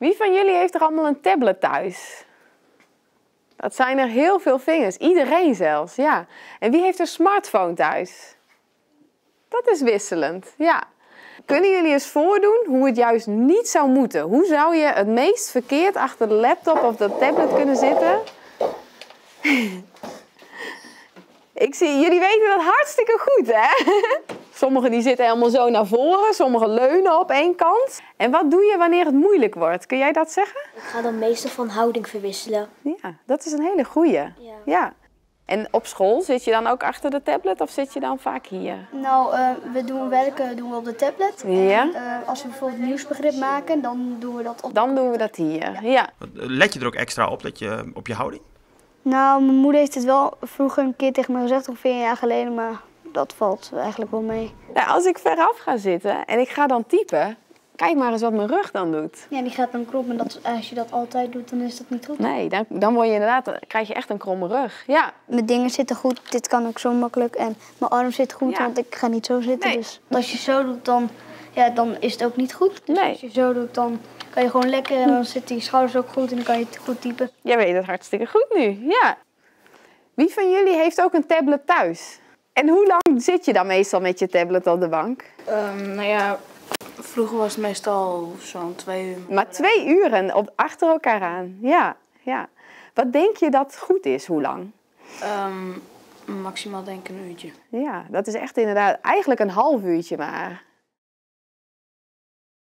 Wie van jullie heeft er allemaal een tablet thuis? Dat zijn er heel veel vingers. Iedereen zelfs, ja. En wie heeft een smartphone thuis? Dat is wisselend, ja. Kunnen jullie eens voordoen hoe het juist niet zou moeten? Hoe zou je het meest verkeerd achter de laptop of de tablet kunnen zitten? Ik zie, jullie weten dat hartstikke goed, hè? Sommigen die zitten helemaal zo naar voren, sommigen leunen op één kant. En wat doe je wanneer het moeilijk wordt? Kun jij dat zeggen? Ik ga dan meestal van houding verwisselen. Ja, dat is een hele goeie. Ja. Ja. En op school zit je dan ook achter de tablet of zit je dan vaak hier? Nou, we doen werken doen we op de tablet. Ja. En, als we bijvoorbeeld nieuwsbegrip maken, dan doen we dat op. Dan doen we dat hier, ja. Let je er ook extra op, dat je, op je houding? Nou, mijn moeder heeft het wel vroeger een keer tegen me gezegd, ongeveer een jaar geleden, maar dat valt eigenlijk wel mee. Nou, als ik veraf ga zitten en ik ga dan typen, kijk maar eens wat mijn rug dan doet. Ja, die gaat dan krom en dat, als je dat altijd doet, dan is dat niet goed. Nee, dan word je inderdaad, dan krijg je echt een kromme rug. Ja. Mijn dingen zitten goed, dit kan ook zo makkelijk. En mijn arm zit goed, Ja. want ik ga niet zo zitten. Nee. Dus als je zo doet, dan, ja, dan is het ook niet goed. Dus Nee. als je zo doet, dan kan je gewoon lekker en dan zitten die schouders ook goed en dan kan je het goed typen. Jij weet het hartstikke goed nu, ja. Wie van jullie heeft ook een tablet thuis? En hoe lang zit je dan meestal met je tablet op de bank? Nou ja, vroeger was het meestal zo'n 2 uur. Maar 2 uren op, achter elkaar aan, ja, ja. Wat denk je dat goed is, hoe lang? Maximaal denk ik een uurtje. Ja, dat is echt inderdaad eigenlijk een half uurtje maar.